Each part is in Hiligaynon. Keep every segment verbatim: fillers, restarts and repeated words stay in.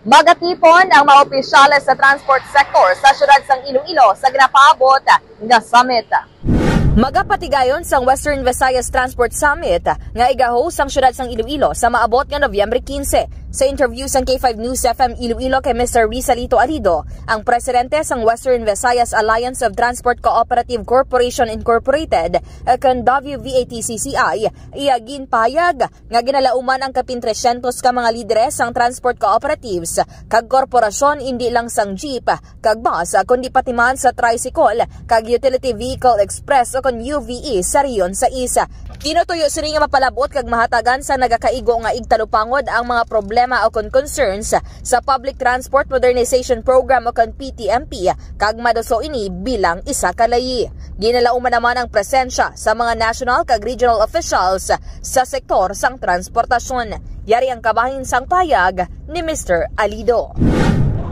Magatipon ang mga opisyales sa transport sector sa siyudad sang Iloilo sa ginapaabot nga summit. Magapatigayon sang Western Visayas Transport Summit nga iga-host sang siyudad sang Iloilo sa maabot nga Nobyembre quince. Sa interview sang K five News F M Iloilo kay Mister Rizalito Alido, ang presidente sang Western Visayas Alliance of Transport Cooperative Corporation Incorporated, eh, kon W V A T C C I, iya ginpahayag nga ginalauman ang kapin trescientos ka mga lideres sang transport cooperatives kag korporasyon, indi lang sang jeep kag bus, kundi pati man sa tricycle kag utility vehicle express o kon U V E sa Rehiyon sais. Tinutuyo sini nga mapalab-ot kag mahatagan sa nagakaigo nga igtalupangod ang mga problema o kon concerns sa Public Transport Modernization Program o kon P T M P kag maduso ini bilang isa ka layi. Ginalauman naman ang presensya sa mga national kag regional officials sa sektor sang transportasyon. Yari ang kabahin sang pahayag ni Mister Alido.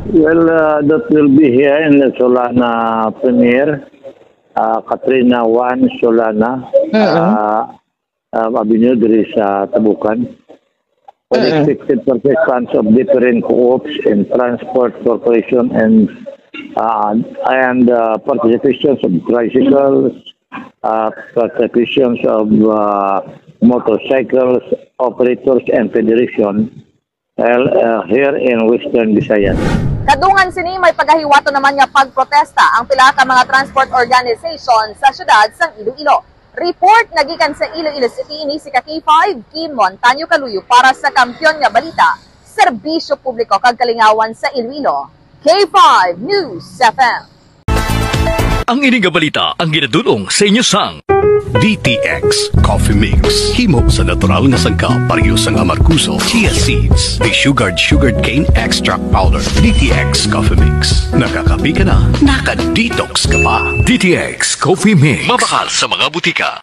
Well, uh, that will be here in the Solana premiere, uh, Katrina one Solana, Mm-mm. uh, uh, Avenue, diri sa Tabukan. For the Mm-mm. expected participants of different co-ops and transport corporation and, uh, and, uh, participations of tricycles, uh, participations of, uh, motorcycles, operators and federation, well, uh, here in Western Visayas. Kadungan sini, may pagahiwaton naman nga pagprotesta ang pila ka mga transport organization sa siyudad sang Iloilo. Report nga gikan sa Iloilo City, ini si ka K five, Kim Montaño Caluyo para sa Kampiyon nga Balita, Serbisyo Publiko kag Kalingawan sa Iloilo, K five News F M. Ang ini nga balita ang ginadul-ong sa inyo sang D T X Coffee Mix. Himo sa natural nga sangkap, pareho sang amargoso, chia seeds, desugared sugarcane extract powder. D T X Coffee Mix. Nakakape ka na, naka-detox ka pa. D T X Coffee Mix. Mabakal sa mga butika.